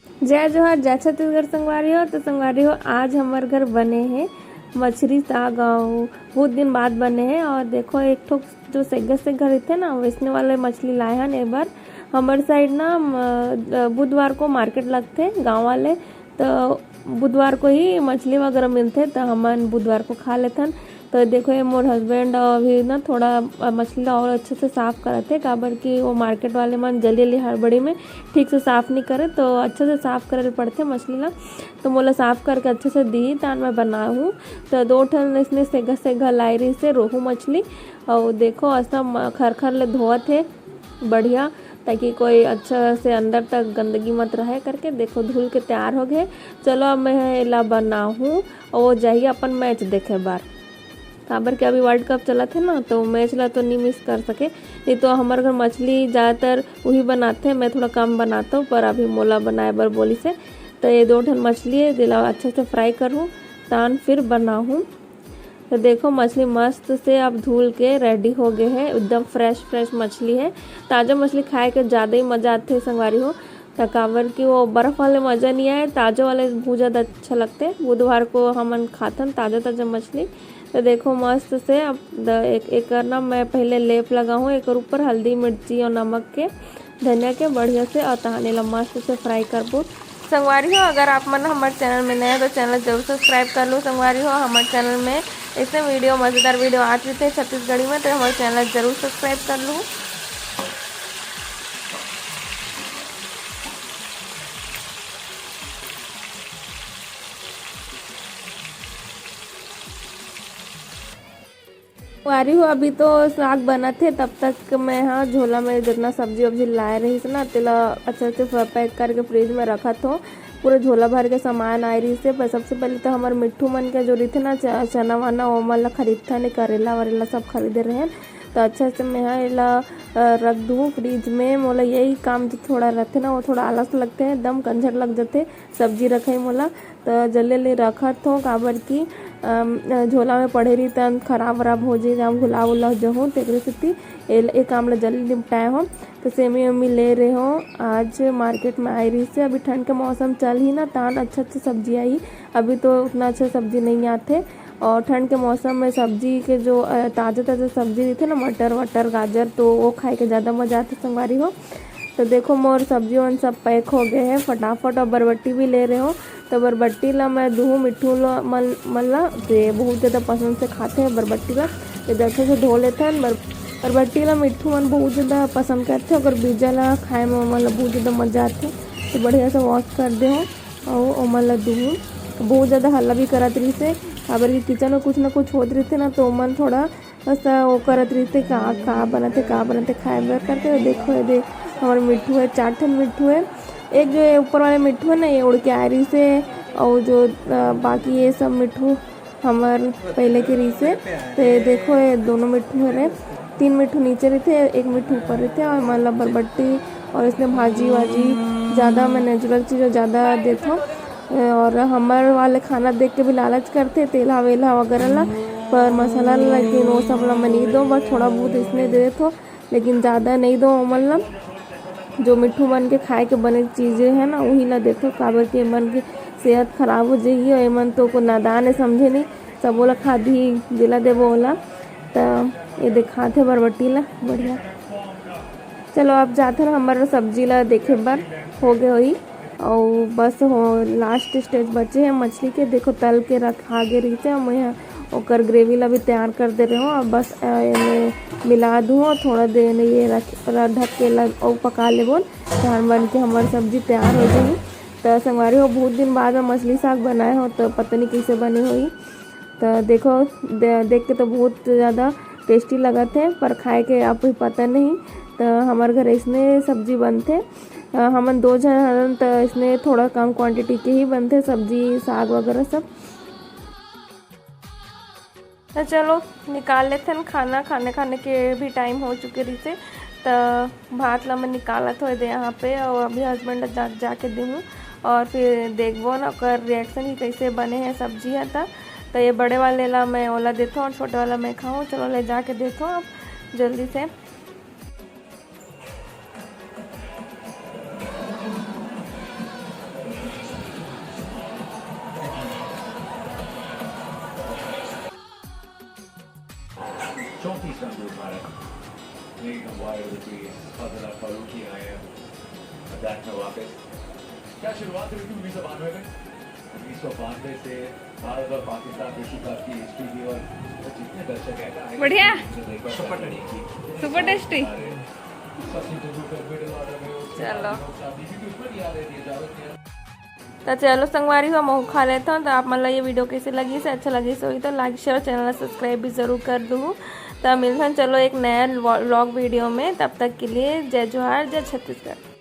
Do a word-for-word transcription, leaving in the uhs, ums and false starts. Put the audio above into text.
जय जोहार, जय छत्तीसगढ़ संगवारी हो। तो संगवारी हो, आज हमर घर बने हे मछरी साग, अउ बहुत दिन बाद बने हे। और देखो, एक ठो जो सेग्गा सेग्गा रहिथे ना, वैसने वाले मछली लाए हन ए बार। हमर साइड ना, म, बुधवार को मार्केट लगथे गांव वाले, तो बुधवार को ही मछली वगैरह मिलथे, तो हमन बुधवार को खा लेथन। तो देखो, ये मोर हस्बैंड अभी ना थोड़ा, अ, मछली ला और अच्छे से साफ करत हे, काबर कि वो मार्केट वाले मन जल्दी जल्दी हड़बड़ी में ठीक से साफ नहीं करे, तो अच्छे से साफ करे ल पड़थे मछली ला। तो मोला साफ करके अच्छे से दी, तान मैं बनाहूँ। तो दो ठन इसने सेगा सेगा लाई रही से रोहू मछली, और देखो, ऐसा म-, खरखर ले धोवत हे बढ़िया, ताकि कोई अच्छा से अंदर तक गंदगी मत रहे करके। देखो, धुल के तैयार हो गए। चलो, अब मैं एला बनाहूँ और वो जाही अपन मैच देखे बार, काबर के अभी वर्ल्ड कप चलत हे ना, तो मैच ला तो नहीं मिस कर सके। नहीं तो हमर घर मछली ज़्यादातर वही बनाथे, मैं थोड़ा कम बनाता हूँ, पर अभी मोला बनाए बर बोली से। तो ये दो ठन मछली है, जेला अच्छा से फ्राई करूँ, तान फिर बनाहूँ। तो देखो, मछली मस्त से अब धुल के रेडी हो गए है, एकदम फ्रेश फ्रेश मछली है। ताज़ा मछली खाए के ज़्यादा ही मज़ा आथे संगवारी हो, त काबर कि वो बर्फ वाले मज़ा नहीं आए, ताज़ा वाले बहुत ज़्यादा अच्छा लगते। बुधवार को हमन खाथन ताज़ा ताज़ा मछली। तो देखो, मस्त से अब द-, एक, एक ना मैं पहले लेप लगाहूँ एक ऊपर हल्दी, मिर्ची और नमक के, धनिया के बढ़िया से, और तहाने ला मस्त से फ्राई करबो। संगवारी हो, अगर आप मन हमर चैनल में नए हो तो चैनल जरूर सब्सक्राइब कर लो। संगवारी हो, हमर चैनल में ऐसे वीडियो, मज़ेदार वीडियो आत रहिथे छत्तीसगढ़ी में, तो हमर चैनल जरूर सब्सक्राइब कर लो। संगवारी हो, अभी तो साग बनत हे, तब तक मैं हा झोला में जितना सब्जी वब्जी लाए रहिस ना, तेला अच्छा से पैक करके फ्रिज में रखत हो। पूरा झोला भर के सामान आए रहिस हे। पर सबसे पहले तो हमर मिट्ठू मन के जो रहिथे ना, च-, चना वना, ओमन ला खरीदथन, करेला वरेला सब खरीदे रहेन। तो अच्छा से मैं हा एला, अ, रख दूँ फ्रिज में। मोला यही काम जो थोड़ा रहिथे ना, वो थोड़ा आलस लगथे, एकदम कंझट लग जथे सब्जी रखे मोला। तो जल्दी जल्दी रखत हो, काबर कि, अम, झोला में पड़े रही त खराब वराब हो जाही, या भुला उला जहूँ, तेकरे सेती ए, ए काम ला जल्दी निपटाए हो। तो सेमी वेमी ले रहे हो, आज मार्केट में आए रही से। अभी ठंड के मौसम चल ही ना, तान अच्छा अच्छा सब्जी आई। अभी तो उतना अच्छा सब्जी नहीं आथे, और ठंड के मौसम में सब्जी के जो, अ, ताज़ा ताज़ा सब्जी रहिथे ना, मटर वटर, गाजर, तो वो खाए के ज़्यादा मज़ा आथे संगवारी हो। तो देखो, मोर सब्जी मन सब पैक हो गए हैं फटाफट, और बरबट्टी भी ले रहे हो। तो बरबट्टी ला मैं दूहूँ मिट्ठू ला मन, मन ला, ते बहुत ज़्यादा पसंद से खाते हैं बरबट्टी ला। तो अच्छे से धो लेते हैं बर-, बरबट्टी ला मिट्ठू मन बहुत ज़्यादा पसंद करते हैं, अगर बीजा ला खाए में ओमन ला बहुत ज़्यादा मज़ा आते। तो बढ़िया से वॉश कर दे हो और ओमन ला दूहूँ। बहुत ज़्यादा हल्ला भी करत रहिसे, काबर कि किचन में कुछ ना कुछ होत रहिथे ना, तो ओमन थोड़ा बस, अ, वो करत रहिथे, "का, का बनत हे, का बनत हे खाए बर?" करके। तो देखो, ये दे, हमर मिट्ठू है, चार ठन मिट्ठू है। एक जो ये ऊपर वाले मिट्ठू है ना, ये उड़ के आए रहिसे, और जो, अ, बाकी ये सब मिट्ठू हमर पहले के रहिसे। तो ये देखो, ये दोनों मिट्ठू हरे, तीन मिट्ठू नीचे रहिथे, एक मिट्ठू ऊपर रहिथे, और मतलब बरबट्टी और इसने भाजी वाजी ज़्यादा, मैं नेचुरल चीज़ ज़्यादा देथों। और हमर वाले खाना देख के भी लालच करथे, तेलहा वेलहा वगैरह ला, पर मसाला ला, लेकिन वो सब ला मैं नहीं दो, बस थोड़ा बहुत इसने दे देथों, लेकिन ज़्यादा नहीं दो ओमन ला। जो मिट्ठू मन के खाए के बने चीज़ें हैं ना, वही ला देथों, काबर कि एमन के सेहत खराब हो जाएगी, और एमन तो को नादान है, समझे नहीं, सबो ला खा दी, जेला देबो ओला। त ये दिखाथे बरबट्टी ला, बढ़िया। चलो, अब जाथन हमर सब्जी ला देखे बर, हो गए होही। अउ बस हो, लास्ट स्टेज बचे है मछली के। देखो, तल के रखा गे रहिसे, अब मैं ओकर ग्रेवी ला भी तैयार कर दे रहे हो। अब बस, अ, एमे मिला दूँ और थोड़ा देर ये रख, र-, ढक के लग, अउ पका लेबो, तहन बन के हमर सब्जी तैयार हो जाही। तो संगवारी हो, बहुत दिन बाद में मछली साग बनाए हो, तो पता नहीं कैसे बने होही। तो देखो, दे-, देख के तो बहुत ज़्यादा टेस्टी लगत है, पर खाए के आप ही पता नहीं। तो हमर घर इसने सब्जी बनथे, अ, हमन दो झन हरन, तो इसने थोड़ा कम क्वांटिटी के ही बनथे सब्जी, साग वगैरह सब। तो चलो, निकाल लेथन खाना, खाने, खाने के भी टाइम हो चुके रहिसे। तो भात ला मैं निकालत होए दे यहाँ पे, और अभी हस्बैंड ला जा, जाके देहूँ, और फिर देखबो ना ओकर रिएक्शन ही कैसे बने हैं सब्जी है। त तो ये बड़े वाले ला मैं ओला देथों और छोटे वाला मैं खाऊँ। चलो, ले जाके देथों अब जल्दी से। भारत ने गंवार की फजल फारूकी आए हैं अटैक में वापस। क्या शुरुआत हुई थी उन्नीस सौ बानवे में? उन्नीस सौ बानवे से भारत और पाकिस्तान विश्व कप की हिस्ट्री थी और जितने दर्शक ऐसा है बढ़िया। Super tasty. Sachin Tendulkar middle order में उसके चलो। बाद विनोद साहनी भी ऊपर ही आ रहे थे जावेद ने। तो चलो संगवारी हो, महू खा लेता हूँ। तो आप मन ला ये वीडियो कैसे लगी, से अच्छा लगी से होई तो लाइक, शेयर, चैनल ला सब्सक्राइब भी जरूर कर दू। तो मिलथन चलो एक नया व्लॉग वीडियो में, तब तक के लिए जय जोहार, जय छत्तीसगढ़।